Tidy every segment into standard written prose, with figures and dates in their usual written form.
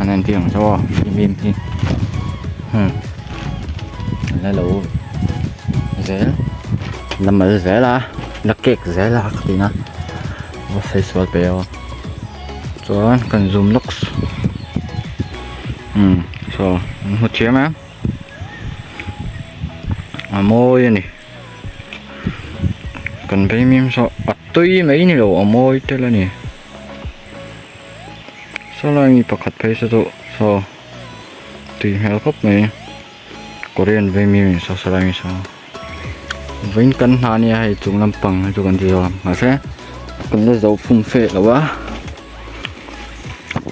An entir ang chu aw fimim hi hmm an la lo zel la mal zel a la kek zel a ka ti na a sawi sual pe aw chuan kan zoom lawks hmm saw an hmu thiam em a mawi a ni kan vaimim saw a tui mai ni lo a mawi tel a ni. Saw lai mi pakhat phei saw chu saw tui hmel khawp mai korean vei mi saw saw lai mi saw vawiin kan hna ania hei chung lampang hi chu kan ti zawk a mahse kan la zo fum fe lo a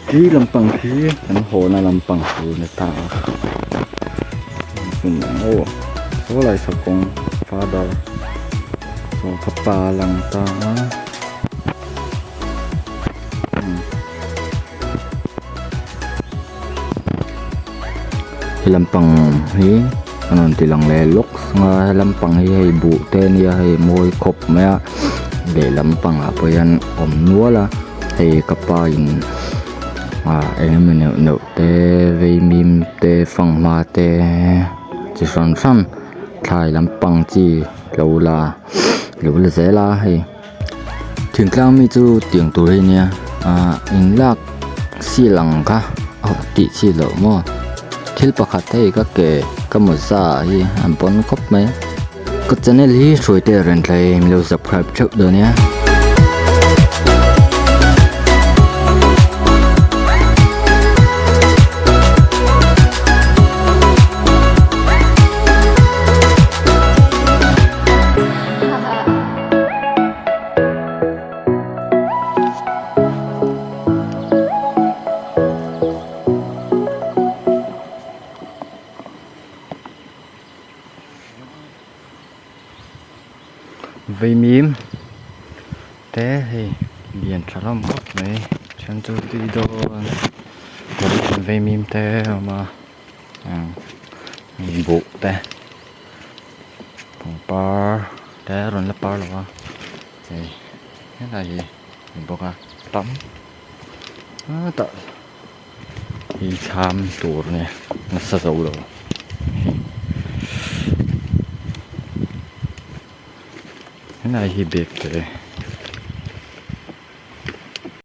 ti lampang hi kan haw na lampang tur a ni ta a aw saw lai saw kawng father saw fapa a lang ta a. He lampang hi an rawn ti lang leh lawk a he lampang hi hei buh te ania hei mawi khawp mai a lehlam pangah pawh hian awm nual a hei ka pa in ah eng emaw neuh neuh te vaimim te fanghma te chi hran hran thlai lampang chi lo la lo la zel a hei. Thingtlang mi chu tiang tur hi nia ah in lak sil ang kha aw tih chi loh maw thil pakhat hei ka ke ka mawza hi a bawn khawp mai ka channel hi hruai te a rawn tlai min lo subscribe theuh dawn nia. Vaimim te hei lian tha hlawm khawp mai then chu tui dawn vaimim te a awm a buh te. Pangpar te a rawn la par lo a hei helai hi a ni bawk a tam tah hi thlam tur a ni nasa zo lo helai hi bag te.